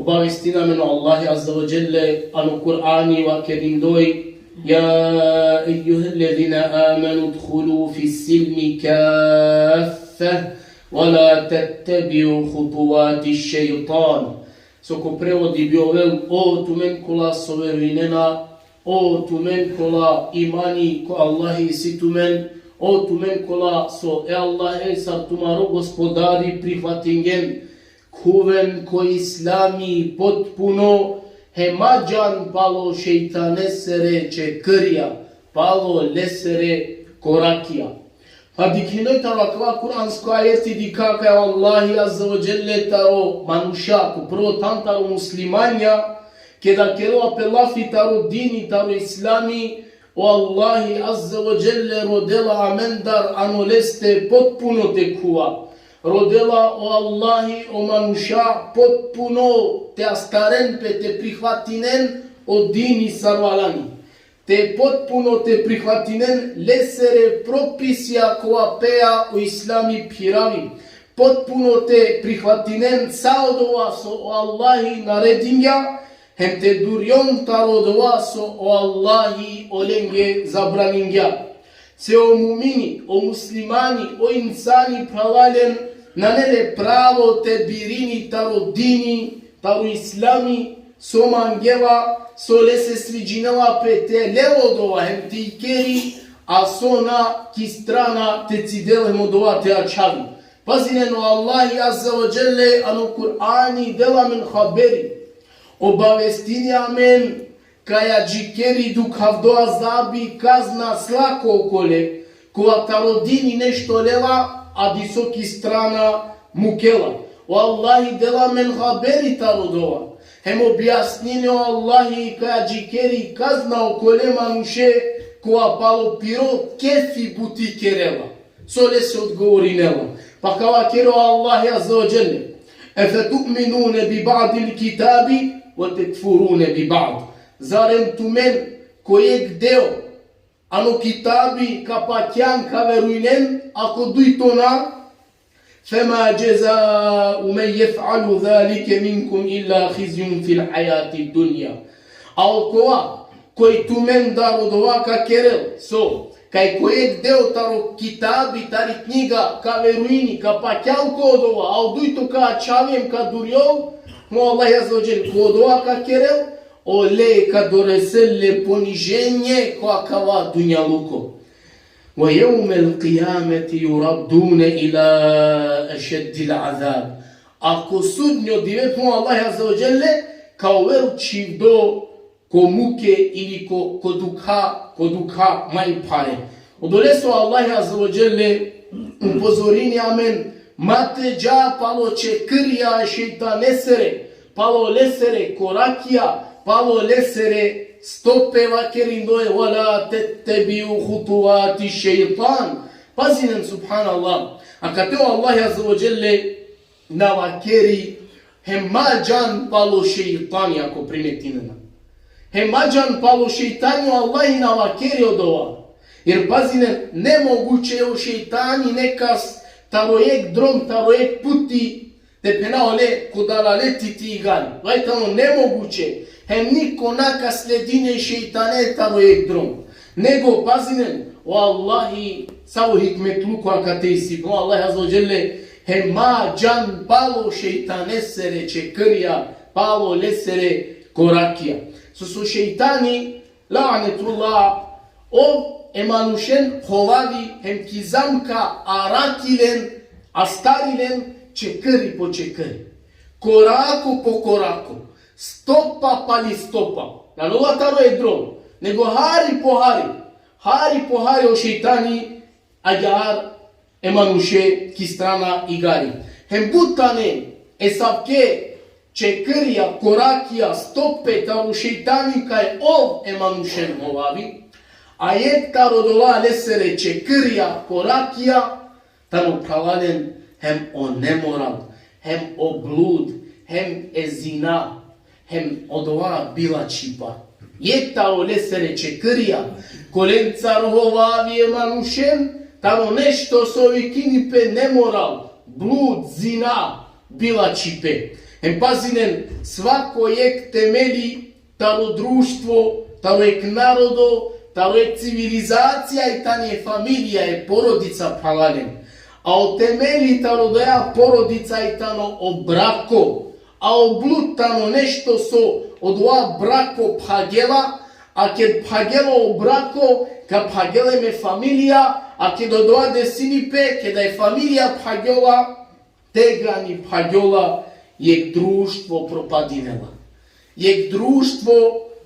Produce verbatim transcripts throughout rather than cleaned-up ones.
Obavestini amen o Allahi Azze ve Dželle ano Kur'ani vakerindoj: يا أيها الذين آمنوا ادخلوا في السلم كافة ولا تتبعوا خطوات الشيطان. So ko prevodi bi ovel: O tumen kola so verujnena, o tumen kola imani ko Allahi isi tumen, o tumen kola so e Allahe sar tumaro gospodari prihvatingjen, khuven ko Islami potpuno, hem ma džan palo šejtanesere čekrija, palo lesere korakija. Pa dikhinoj taro akava kuransko ajeti dikha kaj o Allahi Azze ve Dželle taro manuša, ko prvo than taro muslimanja, keda kerela pe lafi taro dini, taro Islami, o Allahi Azze ve Dželle rodela amendar ano leste potpuno te khuva. Rodela o Allahi o manuša potpuno te astaren pe, te prihvatinen o dini sar valani. Te potpuno te prihvatinen lesere propisija kova peja o Islami phiravi. Potpuno te prihvatinen sa odova so o Allahi naredingja, hem te durjon taro odova so o Allahi olenge zabraningja. Se o mumini, o muslimani, o insani, phralalen, nane le pravo te birini taro dini, taro Islami, so mangela, so lese sviđinela pe te lel odova hem te ikeri, a so na ki strana te cidel hem odova te ačhavi. Pazinen, o Allahi Azze ve Dželle ano Kur'ani dela amen haberi, obavestini amen kaj adžikeri dukhavdo azabi, kazna, slako okole kova taro dini nešto lela, a diso ki strana mukela. O Allahi dela amen haberi taro dova. Hem objasnini o Allahi kaj adžikeri kazna okole manuše kova palo piro kefi buti kerela. So lese odgovorinela. Pa ka vakeri o Allahi Azze ve Dželle: أفتؤمنون ببعض الكتاب وتكفرون ببعض. Zarem tumen ko jekh deo ano kitabi ka pakjan, ka verujnen, a ko dujto na? فما جزاء من يفعل ذلك منكم إلا خزي في الحياة الدنيا. A okova koj tumendar odova ka kerel, so, kaj ko jekh deo taro kitabi, tari knjiga ka verujni, ka pakjal ko odova, a o dujto ka ačhavi hem ka durjol, o Allahi Azze ve Dželle, ko odova ka kerel, ole ka doresel le poniženje ko akava dunjaluko. ويوم القيامة يردون إلى أشد العذاب. A ko sudnjo dive, o Allahi Azze ve Dželle, ka ovel čhivdo ko muke ili ko, ko dukha, ko dukha maj phare. Odolese o Allahi Azze ve Dželle upozorini amen, ma te dža palo čekrija e šejtanesere, palo lesere korakija, palo lesere stope, vakerindoj: ولا تتبعوا خطوات الشيطان. Pazinen, subhanallah. Akate o Allahi Azze ve Dželle na vakeri hem ma džan palo šejtani, ako primetinena. Hem ma džan palo šejtani, o Allahi na vakeri odova. Jer pazinen, nemoguće o šejtani nekas taro jekh drom, taro jekh puti, te phena ole ko dalaleti te igali. Vaj tano nemoguće. Hem niko na ka sledini e šejtane taro jekh drom. Nego pazinen, o Allahi savo hikmetluko akate isi, o Allahi Azze ve Dželle, hem ma džan palo šejtanesere čekrija, palo lesere korakija. So, so šejtani, lanetullah, ov e manušen hovavi hem ki zamka arati len, astari len, čekri po čekri, korako po korako, stopa pali stopa. Na ola taro jekh drom, nego hari po hari, hari po hari o šejtani agjaar e manuše ki strana igari. Hem but tane esavke čekrija, korakija, stope taro šejtani kaj ov e manušen hovavi, a jekh taro odola lesere čekrija, korakija, tano, phralalen, hem o nemoral, hem o blud, hem e zina, hem odova bilačhipa. Jekh taro lesere čekrija kolencar hovavi e manušen, tano nešto so vikini pe nemoral, blud, zina, bilačhipe. Hem pazinen, svako jek temeli taro društvo, taro jek narodo, taro jek civilizacija i tani e familija, e porodica, phralalen. A o temeli taro odoja porodica i tano o brako, a o blud tano nešto so odova brako phagela, a ked phagela o brako, ka phagel hem e familija, a ked odova desini pe, keda e familija phagjola, tegani phagjola, jek društvo propadinela. Jek društvo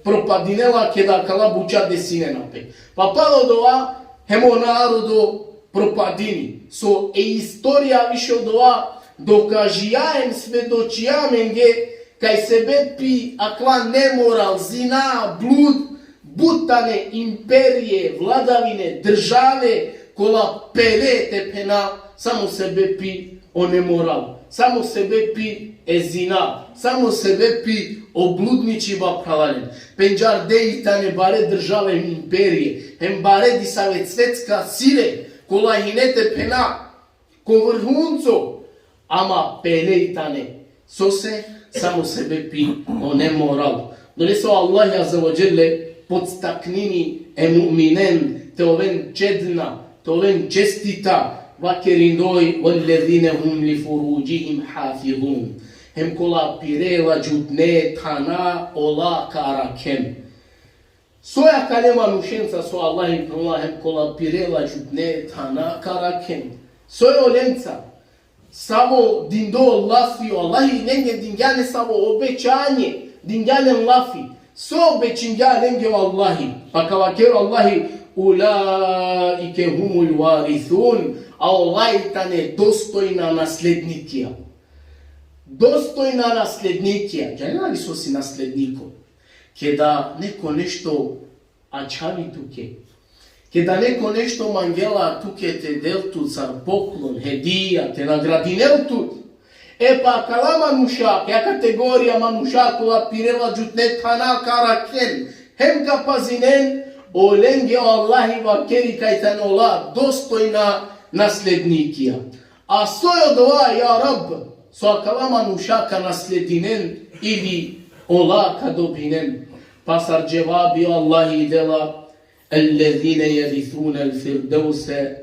propadinela keda akala buča desinena pe. Pa palo odova hem o narodo propadini. So e istorija više odova dokažija hem svedočija amenge, kaj sebepi akala nemoral, zina, blud, but tane imperije, vladavine, države, kola pele te phena, samo sebepi o nemoral, samo sebepi e zina, samo sebepi o bludničiba, phralalen. Pendžarde i tane bare države hem imperije, hem bare disave svetska sile, kola hine te phena ko vrhunco, ama pele i tane. Sose? Samo sebepi o nemoral. Dolese o Allah azze ve dželle podstaknini e mu'minen te oven čedna, te oven čestita, vakerindoj: "Vellezine hum li furudžihim hafizun." Hem kola pire ladžutne thana ola ka arakhen. So akale manušenca so Allah i phenela hem kola pire ladžutne thana ka arakhen? So olenca? Savo dindo lafi o Allahi lenge, dingja len savo obećanje, dingja len lafi. So obećingja lenge o Allahi? Pa ka vakerel o Allahi: "Ulaike humul varithun", a ola i tane dostojna naslednikija. Dostojna naslednikija. Džanena li so si nasledniko? Keda neko nešto ačhavi tuke. Keda neko nešto mangela tuke te del tut sar poklon, hedija, te nagradinel tut. E pa akala manuša, akaja kategorija manuša kola pire ladžutne thana ka arakhen, hem ka pazinen, olenge o Allahi vakeri kaj tane ola dostojna naslednikija. A soj odova, ja Rab, so akala manuša ka nasledinen ili ola ka dobinen? Pa sar dževabi o Allahi dela: "Ellezine jerisunel firdevse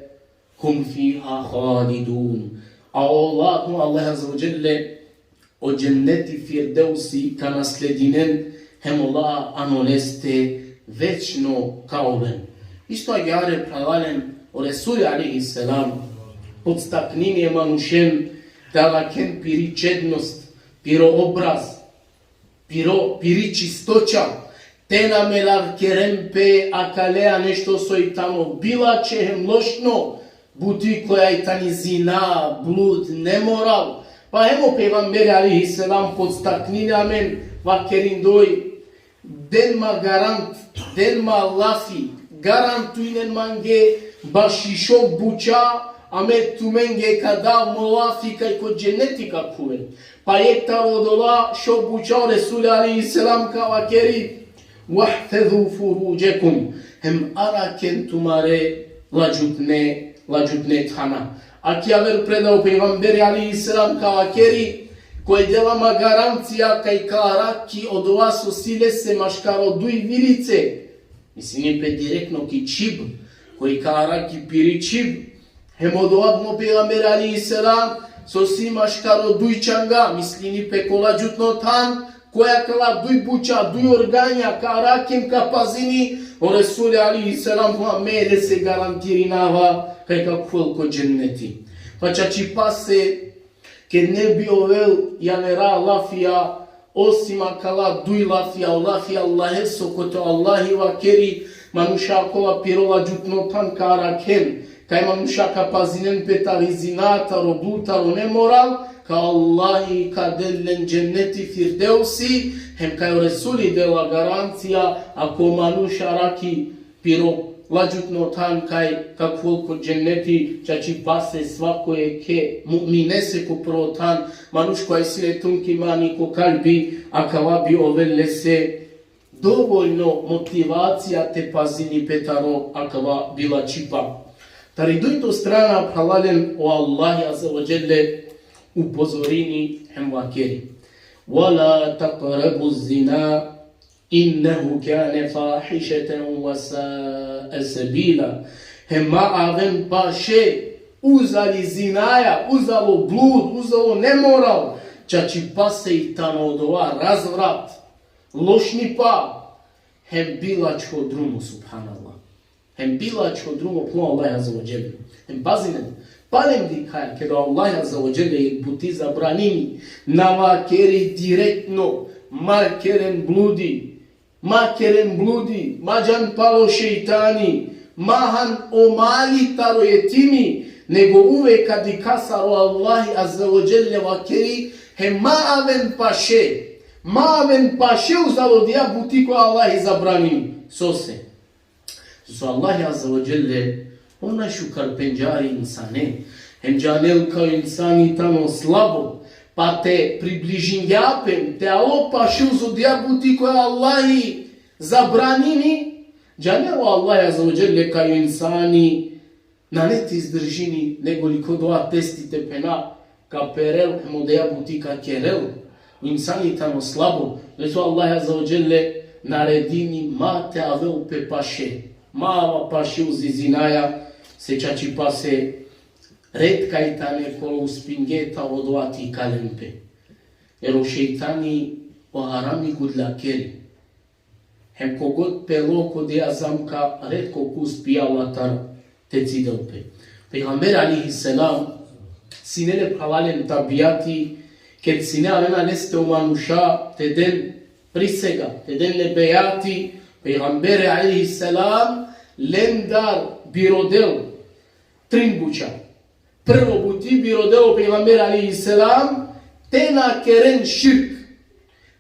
hum fiha halidun." A ola, o Allah azze ve dželle, o dženneti Firdevsi ka nasledinen, hem ola ano leste večno ka oven. Isto agjaar, phralalen, o Resuli alejhi selam podstaknini e manušen te arakhen piri čednost, piro obraz, piro, piri čistoća, te na melarkeren pe akalea nešto so i tano bilače hem lošno, buti koja i tani zina, blud, nemoral. Pa hem o pejgamberi alejhi selam podstaknini amen vakerindoj: "Den ma garant, den ma lafi, garantujnen mange baši šov buča, a me tumenge ka dav mo lafi kaj ko dženneti ka khuven." Pa jekh taro odola šov buča o Resuli alejhi selam ka vakeri: "Vahfezu furuđekum", hem arakhen tumare ladžutne, ladžutne thana. Aki aver predaja o pejgamberi alejhi selam ka vakeri: "Koj dela ma garancija kaj ka arakhi odova so si lese maškaro duj virice", mislini pe direktno ki čhib, "koj ka arakhi piri čhib, hem odova mo pejgamberi alejhi selam so si maškaro duj čanga", mislini pe ko ladžutno than, "koj akala duj buča, duj organja ka arakhi hem ka pazini", o Resuli alejhi selam: "Me lese garantirinava kaj ka khuvel ko dženneti." Pa čačipase, ked ne bi ovel javera lafija, osim akala duj lafija, o lafi Allaheso, kote o Allahi vakeri: "Manuša kola piro ladžutno than ka arakhen, kaj manuša ka pazinen pe tari zina, taro blud, taro nemoral, ka Allahi ka del len dženneti Firdevsi", hem kaj o Resuli dela garancija, ako manuša arakhi piro ladžutno than kaj ka khuvel ko dženneti, čačipase svako jekhe mu'minese ko prvo than, manuš kova isi le tumki imani ko kalbi, akava bi ovel lese dovoljno motivacija te pazini pe taro akava bilačipa. Tari dujto strana, phralalen, o Allahi azze ve dželle upozorini hem vakeri: ولا تقربوا الزنا إنه كان فاحشة وساء سبيلا. Hem ma aven paše uzali zinaja, uzalo blud, uzalo nemoral, čačipase i tano odova razvrat, lošnipa, hem bilačko drumo, subhanallah. Hem bilačko drumo ko Allah azze ve dželle. Hem pazinen, palem dikhaja, keda Allah azze ve dželle jekh buti zabranini, na vakeri direktno: ma keren bludi, ma keren bludi, ma džan palo šejtani, ma han o mali taro jetimi, nego uvek ka dikha sar o Allah azze ve dželle vakeri: hem ma aven paše, ma aven paše uzalo odija buti ko Allah zabranini. Sose? So Allah azze ve dželle, on najšukar pendžari insane. Hem džanel kaj o insani tano slabo, pa te približingja pe, te alo paše uzalo odija buti koja Allah zabranini, džanel o Allah azze ve dželle kaj o insani nane te izdržini, nego li ko dova testi te phena, ka perel, hem odija buti ka kerel. Insani tano slabo, le so Allah azze ve dželle naredini ma te avel pe paše, ma ava paše uzi zinaja, se čačipase red kaj tane kola uspinge taro odova te ikalen pe. Jer o šejtani o harami gudljakeri. Hem kogod pelo ko odija zamka, retko ka uspijal latar te cidel pe. Pejgamberi alejhi selam, sine le, phralalen, tabijati, ked sine avena leste o manuša te den prisega, te den le bejati, pejgamberi alejhi selam lendar bi rodel trin buča. Prvo buti bi rodel o pejgamberi alejhi selam te na keren širk,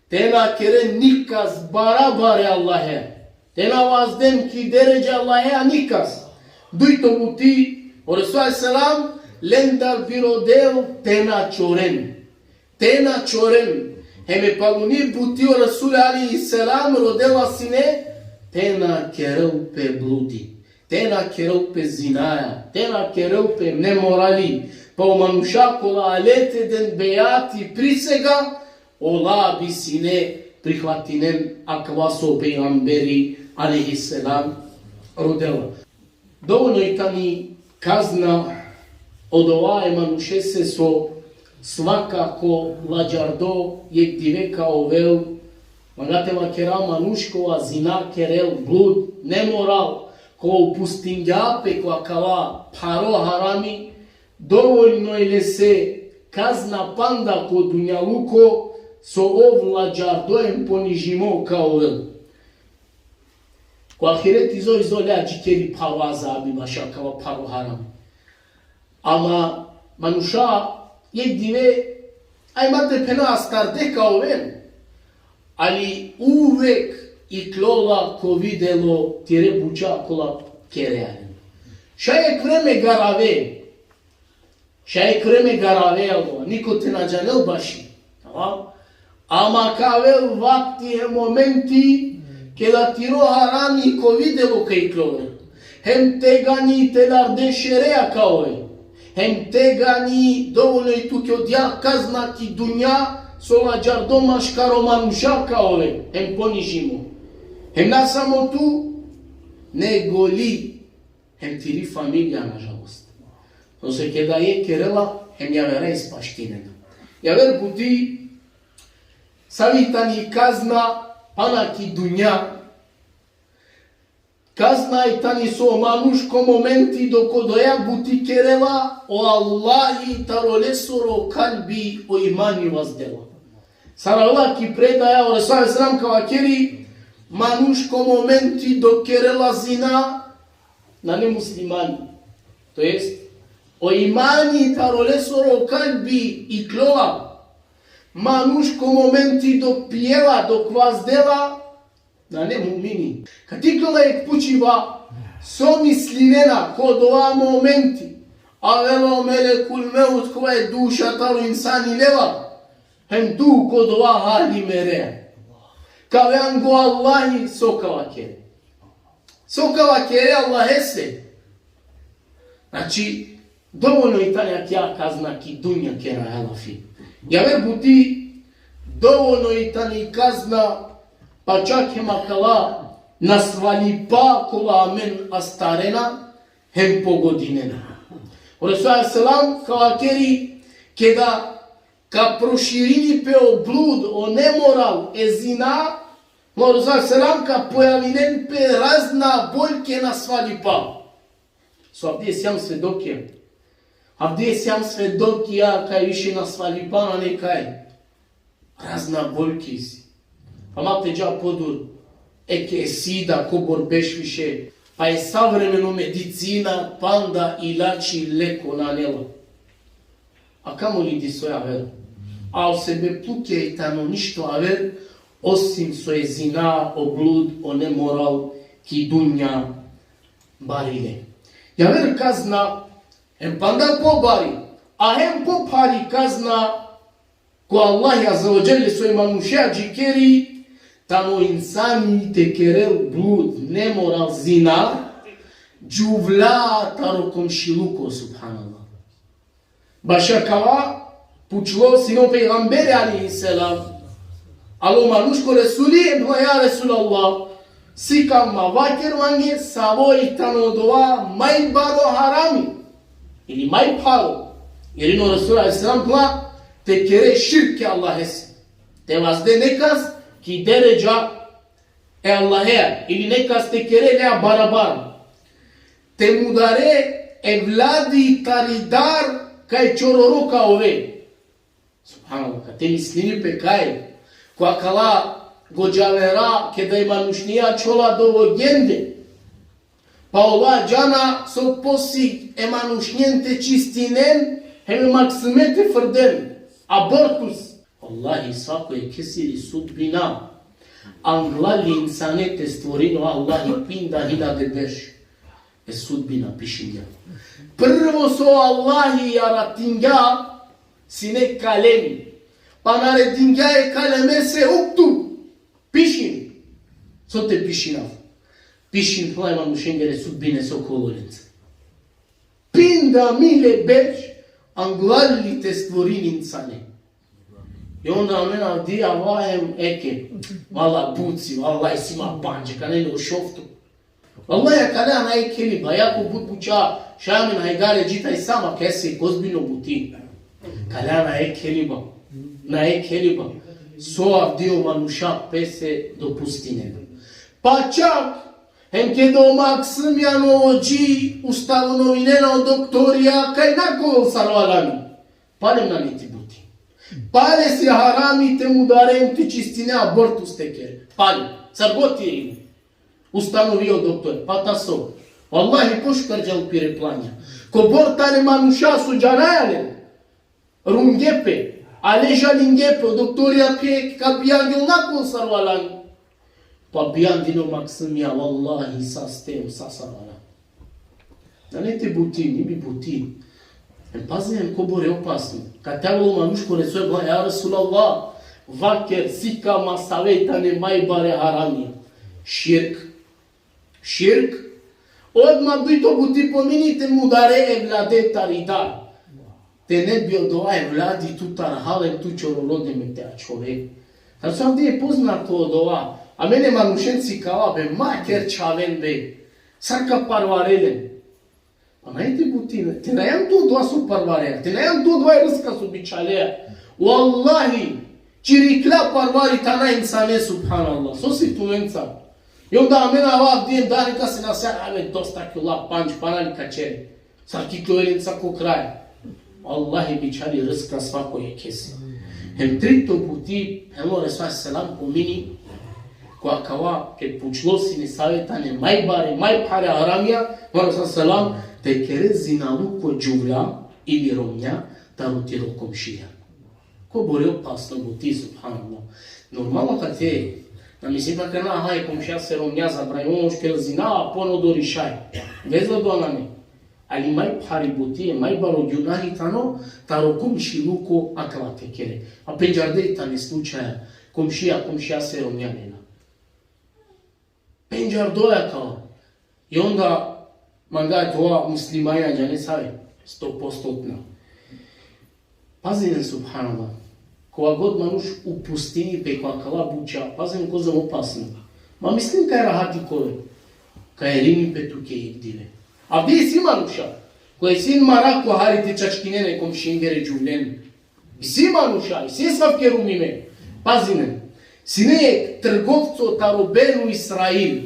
te na keren nikas barabare Allahe, te na vazden ki deredža Allahe nikas. Dujto buti, o Resul alejhi selam lendar bi rodel te na čoren. Te na čoren. Hem e paluni buti o Resul alejhi selam rodela sine te na kerel pe bludi, te na kerel pe zinaja, te na kerel pe nemorali. Pa o manuša kola ale te den bejati, prisega, ola bi sine prihvatinen akava so pejgamberi alejhi selam rodela. Dovoljno i tani kazna odova e manušese so svakako ladžardo jekh dive ka ovel, mangate vakera, manuš kova zina kerel, blud, nemoral, kova upustingja pe ko akava pharo harami, dovoljno i lese kazna panda ko dunjaluko, so ov ladžardo em ponižimo ka ovel. Ko ahireti izo, izo le adžikeri pharo azabi bašo akava pharo haram. Ama manuša jekh dive, aj ma te phena, astarde ka oven, ali uvek iklola ko videlo tire buča kola kerea len. Šaj jekh vreme garave, šaj jekh vreme garave, alo, niko te na džanel baši. Tamam? Ama ka avel vakti hem momenti keda tiro harami ko videlo ka iklovel. Hem tegani telarde šerea ka ovel. Hem tegani dovoljno i tuke odija kazna ki dunja, so ladžardo maškaro manuša ka ovel. Hem ponižimo. Hem na samo tu, nego li hem tiri familija, nažalost. Sose keda jekh kerela, hem javera ispaštinena. Javer buti, savi tani kazna pana ki dunja. Kazna i tani so manuš ko momenti dok odoja buti kerela, o Allahi taro lesoro kalbi o imani vazdela. Sar avela ki predaja, o Resul alejhi selam ka vakeri, manuš ko momenti dok kerela zina, nane muslimani. To jest, o imani taro lesoro kalbi iklola. Manuš ko momenti dok pijela, dok vazdela, nane mumini. Kad iklola jekh pučiba, so mislinena ko dova momenti, avela o melekul mevt, kova e duša taro insani lela, hem tu ko dova hali merea. Ka ave ango Allahi, so ka vakere. So ka vakere Allahese. Znači, dovoljno i tani akija kazna ki dunja, keraja lafi. Javer buti, Dovoljno i tani kazna, pa čak hem akala nasvalipa kola amen astarena, hem pogodinena. O Resul alejhi selam ka vakeri, keda ka proširini pe o blud, o nemoral, e zina, o Resul alejhi selam ka pojavinen pe razna boljke nasvalipa. So avdive sijam svedokija. Avdive sijam svedokija kaj više nasvalipa nane kaj. Razna boljke isi. Pa ma te dža podur, eke e sida kobor beš više, pa e savremeno medicina panda ilači leko nane la. A kamoli diso aver. A o sebeplukija i tano ništo aver, osim so e zina, o blud, o nemoral, ki dunja barile. Javer kazna, hem panda pobari, a hem pophari kazna, ko Allahi Azze ve Dželle so e manušea džikeri, tano insani te kerel blud, nemoral, zina, džuvlja taro komšiluko, subhanallah. Bašo akava pučlo sine o pejgamberi alejhi selam. Alo manuš ko Resuli, hem phenela: Ja Resulallah, sikaj ma, vaker mange, savo i tano odova maj baro harami, ili maj pharo. Ili o Resul alejhi selam phenela: Te kere širk e Allahese. Te vazde nekas ki deredža e Allahea, ili nekas te kere lea barabar. Te mudare evladi tari dar kaj čororo ka ove. Subhanallah, ka te mislini pe kaj. Ko akala godžavera, keda e manušnia čhola dovogende. Pa ola džana so posig e manušnen te čistinen, hem e maksime te frden. Abortus. Allahi svako ekesiri sudbina. Anglal li insane te stvorino Allahi pinda hiljade berš. E sudbina pišingja. Prvo so Allahi jaratingja sine kalemi. Pa naredingja e kalemese: Uktub. Pišin. So te pišinav? Pišin, phenela, e manušengere sudbine so ka ovel lenca. Pinda milje berš anglal li te stvorini insane. I onda amen avdive avaja hem eke. Vala buci, vala isi ma pandže, ka neli o šovto. Vallahi, akala na e keliba, iako but buča šaj amen hajgare dži taj sama, kese kozbino buti. Akala na e keliba, na e keliba. So avdive o manuša pese dopustinen. Pa čak, hem keda o maksumja, o dži ustanovinena, o doktorija, kaj na ka ovel sar valjani. Palem nane ti buti. Pale si harami te mudare hem te čistine, abortus te kere. Pale. Sar god te ine. Ustanovingja o doktor. Pa ta so. Vallahi, pošukar džal pire planja. Kobor tane manuša so džanaja len. Runge pe. Ale žalinge pe. O doktorija pe ka bijandil, na ka ovel sar valjani. Pa bijandine o maksumja, vallahi, sa stem, sa sar valjani. Nane te buti, ni bi buti. Em, pazi, em, kobor e opasno. Kate avela o manuš ko Resul, ja Resulallah, vaker, sikaj ma save tane maj bare haramija. Širk. Širk. Odma dujto buti pomini: te mudare evlade tari dar. Te ne bi odova evladi tutar hal hem tu čororo deme te ačhove. Znači, avdive poznato odova. Amen e manušen sikava be, ma ker čhaven be. Sar ka parvare len. Pa nane te buti, te na jan tu odova so parvarea, te na jan tu odova e rska so bičhalea. Vallahi, čirikla parvari tane insane, subhanallah. So si tumenca? I onda amen ava avdive, da, neka se nase, ave dosta ki ola pandž, pa nane li ka čere. Sar ka ovel lenca ko kraj. Allahi bičhali rska svako jekese. Hem trito buti, hem o Resul selam pomini, ko akava, ked pučlo sine save tane maj bare, maj phare haramija, o Resul selam, te kere zinaluko džuvlja ili romnja taro tiro komšija. Kobor e opasno buti, subhanallah. Normalno kate, na mislinena kaj na, aha, e komšijase romnja zabranjeno, šaj kerel zina, a pon odori šaj. Veze odova nane. Ali maj phari buti, maj baro gunahi tano taro komšiluko akava te kere. A pendžarde tane slučaja, komšija komšijase romnja lela. Pendžardo akava. I onda manga te ova muslimanja, džane save, stopostotna. Pazinen, subhanallah. Kova god manuš upustini pe ko akala buća, pazin kozom opasno. Ma mislin kaj rahati ka ove, ka irini pe tuke jek dive. Avdive isi manuša, kova isi marako hari te čačkinen e komšingere džuvlen. Isi manuša, isi asavke rumime. Pazinen, sine jek trgovco taro Benu Israil.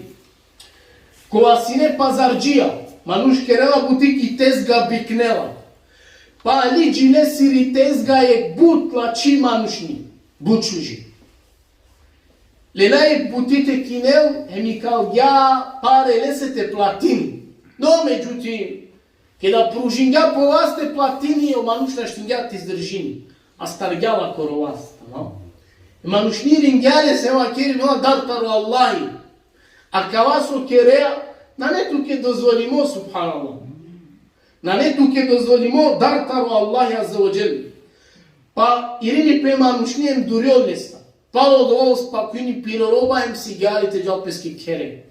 Kova sine pazardžija, manuš kerela buti ki tezga, biknela. Pali dži lesiri tezga jek but lači manušni, but šuži. Lela jek buti te kinel, hem ikalgja pare lese te platini. No, međutim, keda pružingja po vas te platini, o manuš naštingja te izdržini. Astargja la koro vas, tamam? E manušni iringja lese, hem vakeri: Mila, dar taro Allahi. Akava so kerea, nane tuke dozvolimo, subhanallah. Nane tuke dozvolimo, dar taro Allahi azze ve dželle. Pa irini pe manušni hem durjol lesta. Palo dova uspakojini piro roba hem sigja li te džal peske khere.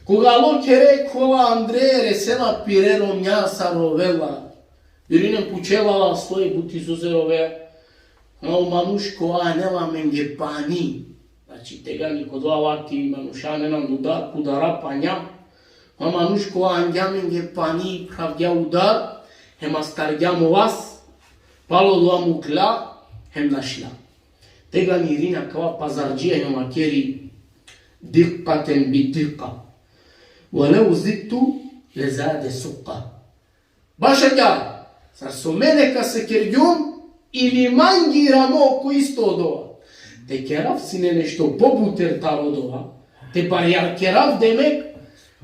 Koga alo khere, kola andre, resela pire romnja sa rovela. Irini hem pučela la: Soj, buti soze rove? Ma o manuš kova anela amenge pani. Znači, tegani ko dova vakti manuša anena udar, udara panja. Ma manuš kova angja amenge pani, pravgja udar, hem astargja mo vas, palo dova mukla, hem našla. Tegani irini akava pazardžija hem vakeri: Dikkaten bi dikka. Ve lev zidtu le zade sukka. Baš agjaar, sar so me nekase kergjum, ili mangi iramo ko isto odova. Te kerav sine nešto pobuter taro odova, te barjar kerav, demek,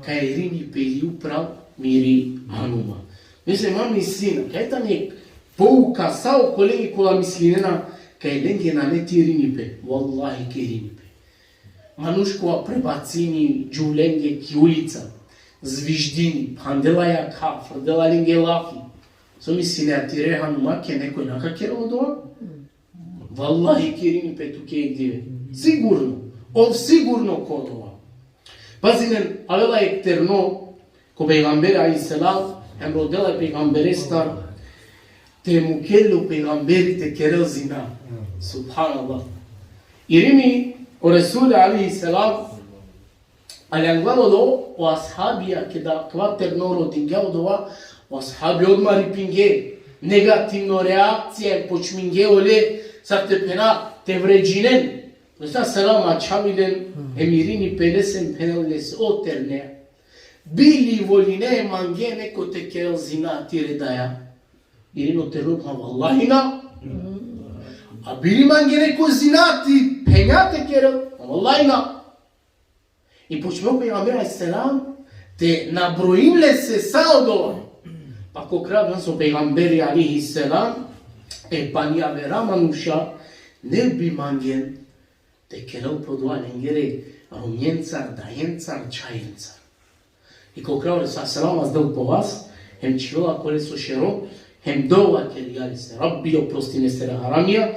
ka irini pe ili upral miri hanuma. Mesela, ma mislina, kaj tani pouka sa okolenge kola mislinena kaj lenge nane te irini pe. Vallahi ka irini pe. Manuš kova prebacini džuvlenge ki ulica, zviždini, phandela jakha, frdela lenge lafi. So misline, a tire hanuma ke nekoj na ka kerel odova? Vallahi ka irini pe tuke jek dive. Sigurno. Ov sigurno ko odova. Pazinen, avela jek terno ko pejgamberi alejhi selam, hem rodela e pejgamberestar te mukel o pejgamberi te kerel zina. Subhanallah. Irini o Resul alejhi selam, ali angla lo o ashabija, keda akava terno rodingja odova, o ashabi odma ripinge, negativno reakcija, počminge ole, sar te phena, te vređinen. Resul selam ačhavi len, hem irini pe lese hem phenel lese: O terne, bi li voline mange neko te kerel zina tire daja? Irini o terno: Vallahi na. A bi li mange neko zina ti phenja te kerel? Vallahi na. I počmel o pejgamberi alejhi selam te nabrojini lese sa odova. Pa ko kraj, znači, o pejgamberi alejhi selam, e pani avera manuša ne bi mangen te kerel pe odova lengere romnjencar, dajencar, čhajencar. I ko kraj o Resul selam vazdel po vas, hem čhivela ko leso šero, hem dova kergja lese: Rabbi, oprosti lesere haramija,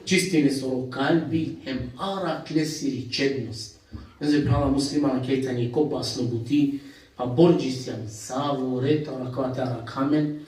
čisti lesoro kalbi, hem arakh lesiri čednost. Meze phrala muslimana, kaj tani jek opasno buti, pa borđi sijam savore taro akava te arakh amen,